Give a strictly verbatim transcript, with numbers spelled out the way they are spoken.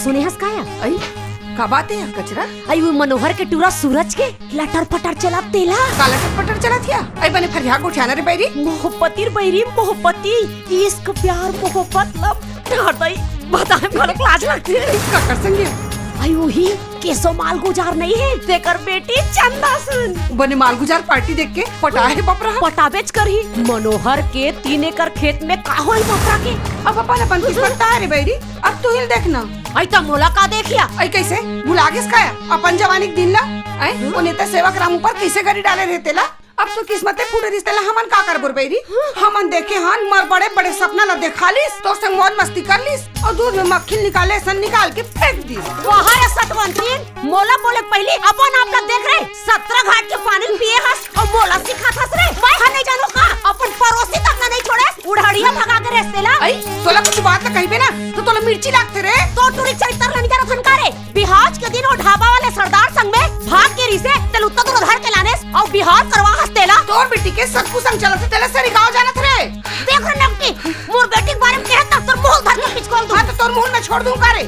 सुने हस काया? अई, का बात हे कचरा? अई, वो मनोहर के टूरा सूरज के लटर पटर चलत तेला। का लटर पटर चलत हे? अई, बने फरिया गोठियाना रे बैरी। मोहब्बती रे बैरी, मोहब्बती। इश्क, प्यार, मोहब्बत, love, हरदई बताए में घलोक लाज लगथे। काकर संग हे? अई, उही केसो मालगुजार नइ हे, तेकर बेटी चंदा सुन। बने मालगुजार party देख के पटाहे बपरा। पटाबेच करही। मनोहर के तीन एकड़ खेत में का होही बपरा के? अब अपन अपन किस्मत तारे बैरी, अब तू ही ल देखना। अई, त मोला का देखिया? अई, कइसे? भुला गेस काया अपन जवानी के दिन ला? अई, वो नेता सेवक राम ऊपर कइसे गरी डाले रहे तेला? अब तो किस्मते फूट रिस तेला, हमन का करबो रे बैरी? हमन देखे हन, मोर बड़े बड़े सपना ला देखा लिस, तोर संग मौज मस्ती कर लिस, अउ दूध में मक्खी निकाले असन निकाल के फेंक दिस। वाह रे सतवंतीन, मोला बोले के पहिली अपन आप ला देख रे। सतरा घाट के पानी पिए हस अउ मोला सिखात हस रे। मैं ह नइ जानों का, अपन परोसी तक ला नइ छोड़ेस, उड़हड़िया भगा के रेस तेला। अई, तोला कुछु बात ला कहिबे ना, त तोला मिर्ची लागथे रे। तोर टूरी चरित्तर ला नइ जानत हन का रे? बिहाव के दिन ओ ढाबा वाले सरदार संग में भाग के रिसे, तेला उत्ता दूर धर के लानेस, अउ बिहाव करवा हस तेला। तोर बेटी के सक्कू संग चलत हे, तेला सरी गाँव जानत रे। देख रे नकटी, मोर बेटी के बारे में कहे त तोर मुंह धर के पिचकोल दूं। हाँ, त तोर मुंह में छोड़ दूं का रे?